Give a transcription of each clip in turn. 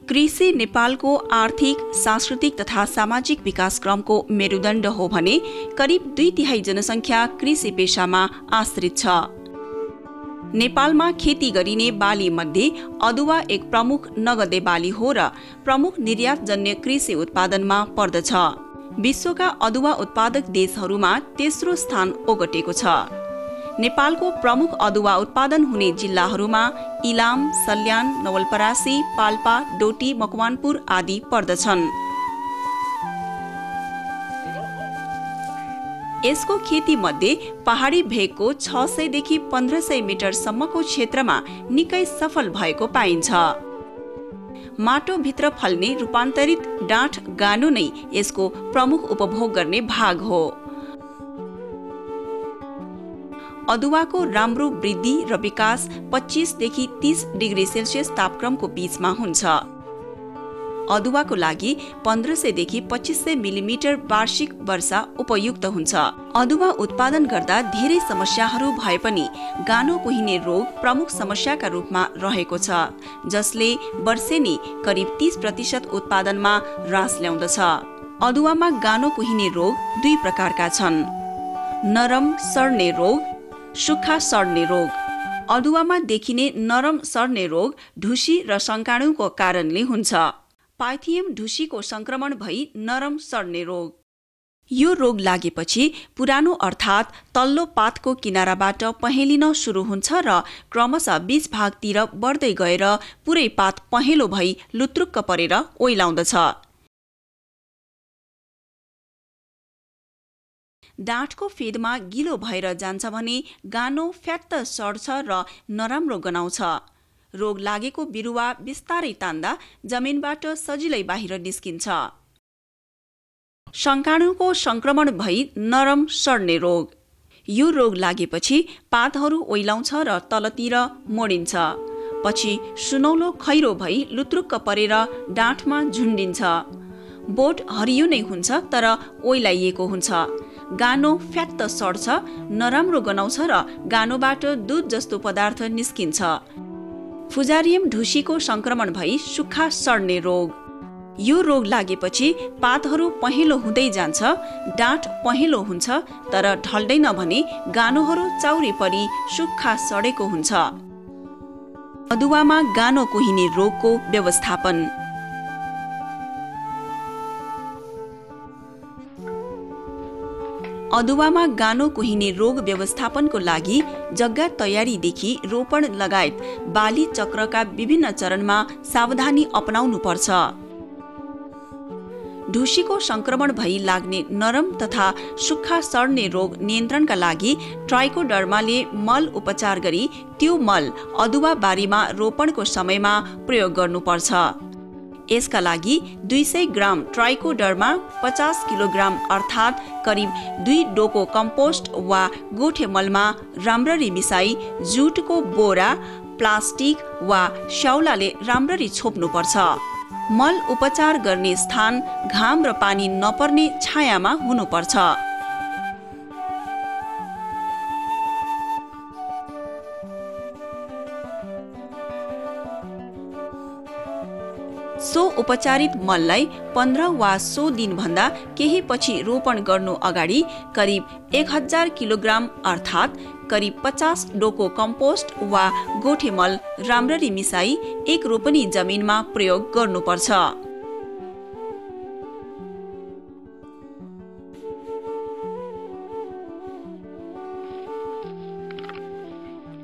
कृषि नेपालको आर्थिक, सांस्कृतिक तथा सामाजिक विकास क्रमको मेरुदण्ड हो भने करिब 2/3 जनसङ्ख्या कृषि पेशामा आश्रित छ। नेपालमा खेती गरिने बाली मध्ये अदुवा एक प्रमुख नगदे बाली हो र प्रमुख निर्यातजन्य कृषि उत्पादनमा पर्दछ। विश्वका अदुवा उत्पादक देशहरूमा तेस्रो स्थान ओगटेको छ। नेपालको प्रमुख अदुवा उत्पादन हुने जिल्लाहरूमा इलाम, सल्यान, नवलपरासी, पाल्पा, डोटी, मकवानपुर आदि पर्दछन्। यसको खेती मध्ये पहाडी भेगको 600 देखि 1500 मिटरसम्मको क्षेत्रमा निकै सफल भएको पाइन्छ। माटोभित्र फल्ने रूपान्तरित डाँठ गानो नै यसको प्रमुख उपभोग गर्ने भाग हो। अदुवाको राम्रो वृद्धि र विकास 25 देखि 30 डिग्री सेल्सियस तापक्रमको बीचमा हुन्छ। अदुवाको लागि 1500 देखि 2500 मिलिमिटर वार्षिक वर्षा उपयुक्त हुन्छ। अदुवा उत्पादन गर्दा धेरै समस्याहरू भए पनि गानो कुहिने रोग प्रमुख समस्याका रूपमा रहेको छ, जसले वर्षेनी करिब 30% उत्पादनमा ह्रास ल्याउँदछ। अदुवामा गानो कुहिने रोग 2 प्रकारका छन्: नरम सर्ने रोग, सुक्खा सर्ने रोग। अदुवामा देखिने नरम सर्ने रोग ढुसी र संकाणुको कारणले हुन्छ। पाइथियम ढुसीको संक्रमण भई नरम सर्ने रोग। यो रोग लागेपछि पुरानो अर्थात् तल्लो पातको किनाराबाट पहेँलिन सुरु हुन्छ र क्रमशः बीच भागतिर बढ्दै गएर पुरै पात पहेँलो भई लुत्रुक्क परेर ओइलाउँदछ। डाँठको फेदमा गिलो भएर जान्छ भने गानो फ्यात्त सर्छ र नराम्रो गनाउँछ। रोग लागेको बिरुवा बिस्तारै तान्दा जमिनबाट सजिलै बाहिर निस्किन्छ। संकाणुको संक्रमण भई नरम सर्ने रोग। यो रोग लागेपछि पातहरू ओइलाउँछ र तलतिर मोडिन्छ। पछि सुनौलो खैरो भई लुत्रुक्क परेर डाँठमा झुन्डिन्छ। बोट हरियो नै हुन्छ तर ओइलाइएको हुन्छ। गानो फ्यात्त सर्छ, नराम्रो गनाउँछ र गानोबाट दुध जस्तो पदार्थ निस्किन्छ। फुजारियम ढुसीको संक्रमण भई सुक्खा सर्ने रोग। यो रोग लागेपछि पातहरू पहेँलो हुँदै जान्छ, डाँठ पहेँलो हुन्छ तर ढल्दैन भने गानोहरू चाउरी परी सुक्खा सडेको हुन्छ। अदुवामा गानो कुहिने रोगको व्यवस्थापन। अदुवामा गानो कुहिने रोग व्यवस्थापनको लागि जग्गा तयारीदेखि रोपण लगायत बाली चक्रका विभिन्न चरणमा सावधानी अपनाउनु पर्छ। ढुसीको संक्रमण भई लाग्ने नरम तथा सुक्खा सर्ने रोग नियन्त्रणका लागि ट्राइकोडर्माले मल उपचार गरी त्यो मल अदुवा बारीमा रोपणको समयमा प्रयोग गर्नुपर्छ। यसका लागि 200 ग्राम ट्राइकोडर्मा 50 किलोग्राम अर्थात् करिब 2 डोको कम्पोस्ट वा गोठे मलमा राम्ररी मिसाई जुटको बोरा, प्लास्टिक वा स्याउलाले राम्ररी छोप्नुपर्छ। मल उपचार गर्ने स्थान घाम र पानी नपर्ने छायामा हुनुपर्छ। सो उपचारित मललाई 15 वा 100 दिनभन्दा केही पछि रोपण गर्नु अगाडि करिब 1000 किलोग्राम अर्थात् करिब 50 डोको कम्पोस्ट वा गोठे मल राम्ररी मिसाई एक रोपनी जमिनमा प्रयोग गर्नुपर्छ।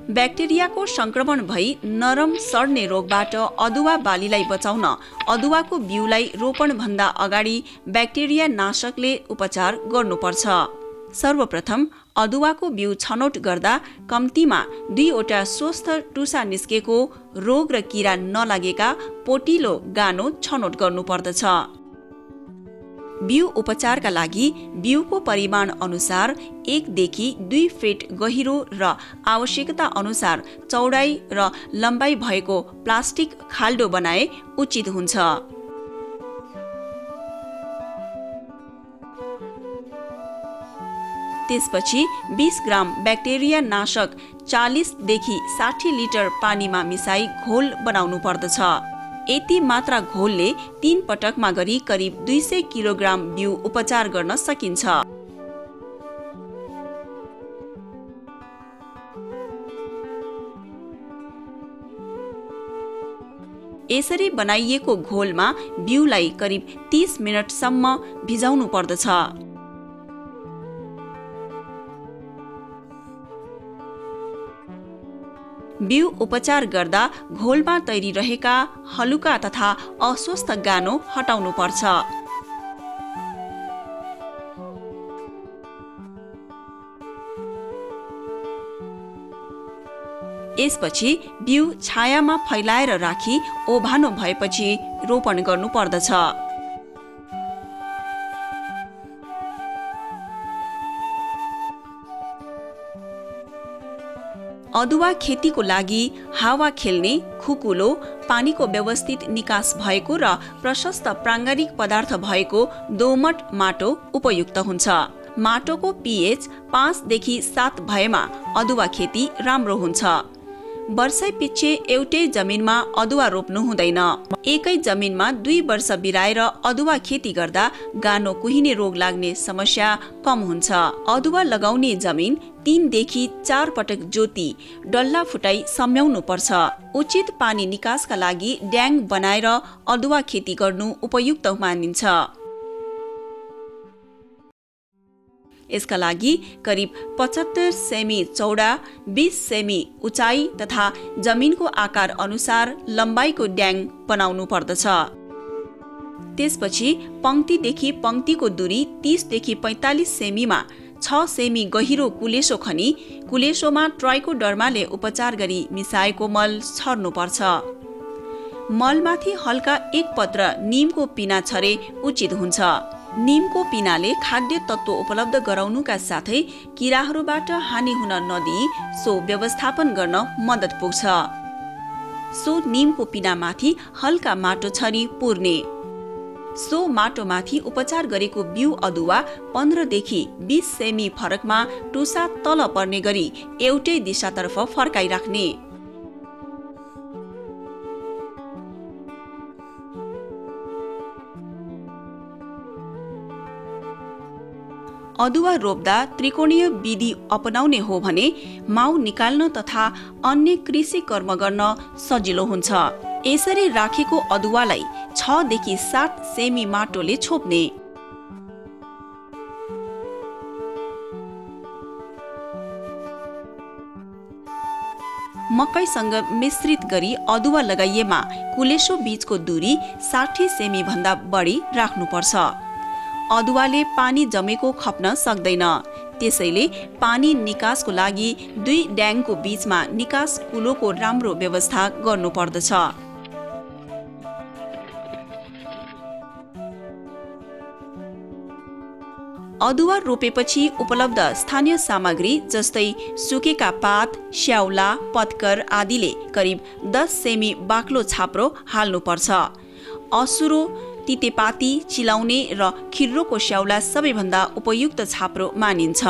ब्याक्टेरियाको संक्रमण भई नरम सर्ने रोगबाट अदुवा बालीलाई बचाउन अदुवाको बिउलाई रोपणभन्दा अगाडि ब्याक्टेरिया नाशकले उपचार गर्नुपर्छ। सर्वप्रथम अदुवाको बिउ छनौट गर्दा कम्तीमा 2 वटा स्वस्थ टुसा निस्केको रोग र किरा नलागेका पोटिलो गानो छनौट गर्नुपर्दछ। बिउ उपचारका लागि बिउको परिमाण अनुसार 1 देखि 2 फिट गहिरो र आवश्यकता अनुसार चौडाई र लम्बाई भएको प्लास्टिक खाल्डो बनाए उचित हुन्छ। त्यसपछि 20 ग्राम ब्याक्टेरिया नाशक 40 देखि 60 लिटर पानीमा मिसाई घोल बनाउनु पर्दछ। यति मात्रा घोलले 3 पटकमा गरी करिब 200 किलोग्राम बिउ उपचार गर्न सकिन्छ। यसरी बनाइएको घोलमा बिउलाई करिब 30 मिनटसम्म भिजाउनु पर्दछ। बिउ उपचार गर्दा घोलमा तैरिरहेका हलुका तथा अस्वस्थ गानो हटाउनु पर्छ। यसपछि बिउ छायामा फैलाएर राखी ओभानो भएपछि रोपण गर्नु पर्दछ। अदुवा खेतीको लागि हावा खेल्ने, खुकुलो, पानीको व्यवस्थित निकास भएको र प्रशस्त प्राङ्गारिक पदार्थ भएको दोमट माटो उपयुक्त हुन्छ। माटोको pH 5 देखि 7 भएमा अदुवा खेती राम्रो हुन्छ। वर्षै पछि एउटै जमिनमा अदुवा रोप्नु हुँदैन। एकै जमिनमा 2 वर्ष बिराएर अदुवा खेती गर्दा गानो कुहिने रोग लाग्ने समस्या कम हुन्छ। अदुवा लगाउने जमिन 3 देखि 4 पटक जोती डल्ला फुटाई सम्याउनु पर्छ। उचित पानी निकासका लागि ड्याङ बनाएर अदुवा खेती गर्नु उपयुक्त मानिन्छ। यसका लागि करिब 75 सेमी चौडा, 20 सेमी उचाइ तथा जमिनको आकार अनुसार लम्बाइको ड्याङ बनाउनु पर्दछ। त्यसपछि पंक्तिदेखि पंक्तिको दूरी 30 देखि 45 सेमीमा 6 सेमी गहिरो कुलेसो खनी कुलेसोमा ट्राइकोडर्माले उपचार गरी मिसाएको मल छर्नुपर्छ। मलमाथि हल्का 1 पत्र नीमको पिना छरे उचित हुन्छ। नीमको पिनाले खाद्य तत्त्व उपलब्ध गराउनुका साथै किराहरूबाट हानि हुन नदिई सो व्यवस्थापन गर्न मद्दत पुग्छ। सो नीमको पिनामाथि हल्का माटो छरी पुर्ने। सो माटोमाथि उपचार गरेको बिउ अदुवा 15 देखि 20 सेमी फरकमा टुसा तल पर्ने गरी एउटै दिशातर्फ फर्काइराख्ने। अदुवा रोप्दा त्रिकोणीय विधि अपनाउने हो भने माउ निकाल्न तथा अन्य कृषि कर्म गर्न सजिलो हुन्छ। यसरी राखेको अदुवालाई 6 देखि 7 सेमी माटोले छोप्ने। मकैसँग मिश्रित गरी अदुवा लगाइएमा कुलेसो बीचको दूरी 60 सेमी भन्दा बढी राख्नुपर्छ। अदुवाले पानी जमेको खप्न सक्दैन। त्यसैले पानी निकासको लागि 2 ड्याङको बीचमा निकास कुलोको राम्रो व्यवस्था गर्नुपर्दछ। अदुवा रोपेपछि उपलब्ध स्थानीय सामग्री जस्तै सुकेका पात, स्याउला, पत्कर आदिले करिब 10 सेमी बाक्लो छाप्रो हाल्नुपर्छ। असुरो, तितेपाती, चिलाउने र खिर्रोको स्याउला सबैभन्दा उपयुक्त छाप्रो मानिन्छ।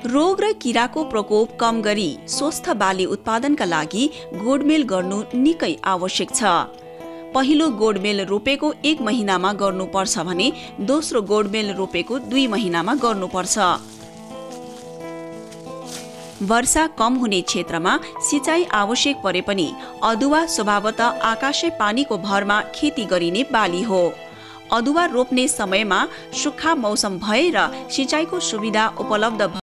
रोग र किराको प्रकोप कम गरी स्वस्थ बाली उत्पादनका लागि गोडमेल गर्नु निकै आवश्यक छ। पहिलो गोडमेल रोपेको 1 महिनामा गर्नुपर्छ भने दोस्रो गोडमेल रोपेको 2 महिनामा गर्नुपर्छ। वर्षा कम हुने क्षेत्रमा सिँचाइ आवश्यक परे पनि अदुवा स्वभावतः आकाशे पानीको भरमा खेती गरिने बाली हो। अदुवा रोप्ने समयमा सुक्खा मौसम भएर सिँचाइको सुविधा उपलब्ध